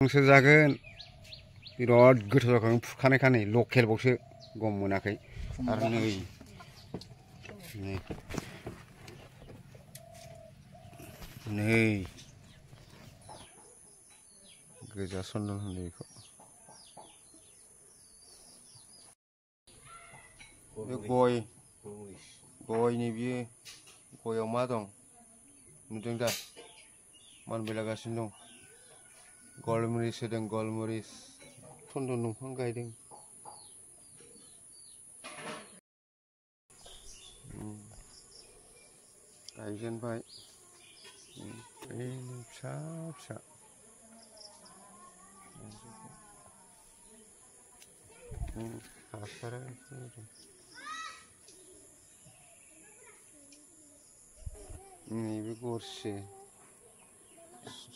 हांसो जागोन बिराद गोथाव जाखागोन फुखानायखा नै लकेल बावसो गम मोनाखै आरो नै गोजा सन्दन होनो बेखौ बे गयनि बियो गयाव मा दं नुदों दा मानबायलागासिनो दं गलमरिस होदों गलमरिस सन्दन दंफां गायदों गायजेनबाय फिसा फिसा हासारा नैबे गरसि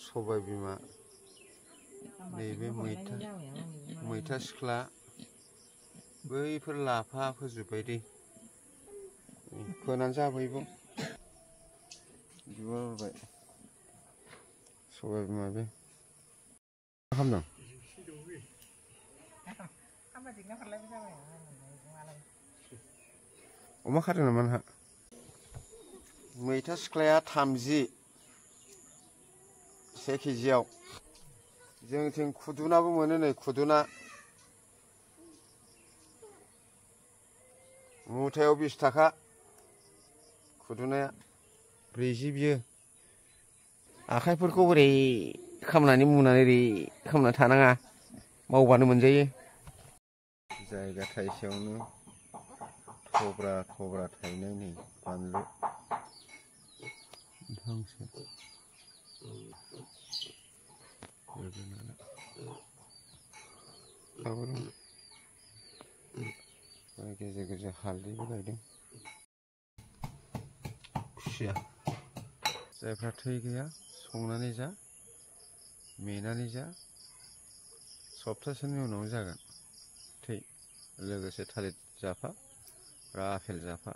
सबाय बिमा नैबे मैथा सिख्ला बैफोर लाफा फोजोब्बाय दै फोनानै जाबायबो बिबार बारबाय सबाय बिमा बे मा खालामदों अमा खादों नामा नोंहा मैथा सिख्लाया 30 से केजियाव जोंथिं खुदुनाबो मोनो नै खुदुना मुथायाव 20 थाखा खुदुनाया 40 बियो आखाइफोरखौ बोरै खामनानै मुनानै ओरै खामना थानाङा मावबानो मोनजायो जायगा थाइसेयावनो थब्रा थब्रा थायनाय नै बानलु हांसो गेजेर गेजेर हालदैबो गायदों खुसिया जायफ्रा थै गैया संनानै जा मेनानै जा सप्तासेनि उनाव जागोन थै लोगोसे थालिर जाफा आरो आपेल जाफा